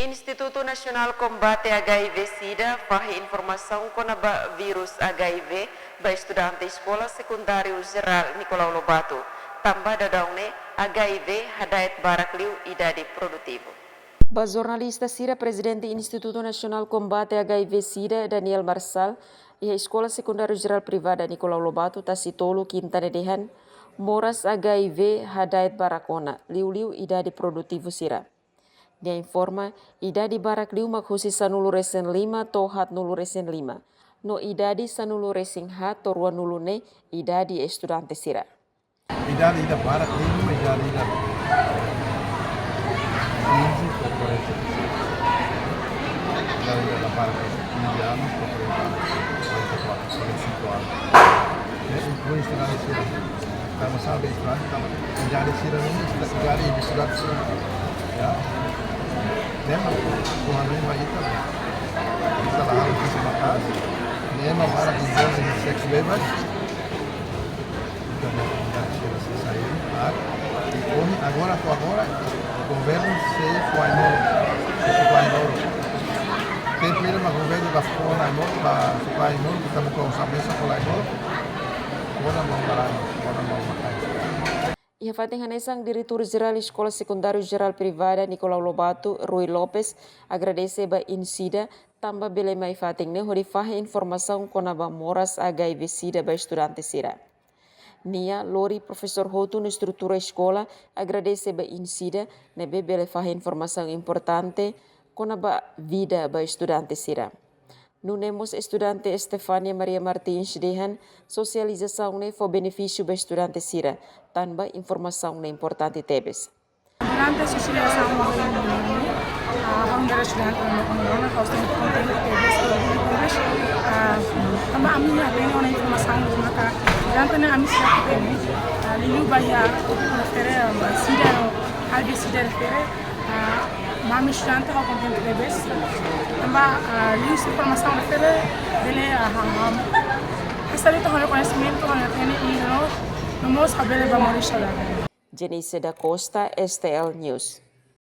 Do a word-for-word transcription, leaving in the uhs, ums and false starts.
Institutu Nasionál Kombate H I V SIDA fahe informasaun kona-ba virus H I V ba estudante Eskola Sekundáriu Jerál Nicolau Lobato, tanba daudaun ne'e H I V hada'et barak liu idade produtivu. Ba jornalista sira, Prezidente Institutu Nasionál Kombate H I V SIDA, Daniel Marçal, iha Eskola Sekundáriu Jerál Privada Nicolau Lobato, Tasitolu, Kinta ne'e dehan, moras H I V hada'et barak ona, liuliu idade produtivu sira. Nia informa, idade barak liu mak husi sanulu-resin-lima to'o haatnulu-resin-lima. No idade sanulu-resin-haat to'o ruanulu ne'e idade estudante sira. Idade ida barak liu, idade ida quinze to'o quarenta e cinco. Idade ida barak liu, quinze anos to'o quarenta anos, quarenta e quatro, quarenta e cinco anos. Ne'e inklui estudante sira. Tanba saida estudante, tanba idade sira ne'e, idade de estudante sira. Ya. Ne'e mak, kuandu ema ita, ita la halo fisi maka'as, ne'e mak para envolve seks bebas. Ita-nia komunidade sira sei sai, ah, i ohin, agora, to'o agora, governu sei fó ai-moruk, sei fó ai-moruk. Tempu ida mak governu la fó ai-moruk, la fó ai-moruk, ita buka oinsá mesak fó ai-moruk. Agora mau barang, agora mau makai. Iha fatin hanesan, Diretór Jerál Eskola Sekundáriu Jerál Privada Nicolau Lobato, Rui Lopes, agradese ba INSIDA tanba bele mai fatin ne'e hodi fahe informasaun kona-ba moras H I V SIDA ba estudante sira. Nia lori profesór hotu no estrutura eskola agradese ba INSIDA ne'ebé bele fahe informasaun importante kona-ba vida ba estudante sira. Nune'e mós estudante Estefania Maria Martins dehan, sosializasaun ne'e fó benefísiu ba estudante sira, tanba informasaun ne'e importante tebes. Durante sosializasaun, ah, ha'u nu'udar estudante no komunidade, ha'u sente kontente tebes, orgullu tebes, ah, tanba ami hatene ona informasaun maka durante ne'e ami sira hatene, ah, liuliu ba iha refere, ah, SIDA no H I V SIDA refere, ah, ba ami estudante ha'u kontente tebes. Tanba, ah, liuhusi informasaun refere bele, ah, ah, ah, hasai liután ha'u-nia koñesimentu, ha'u-nia hatene i no, no mós ha'u bele ba moris saudável. Janice da Costa, S T L News.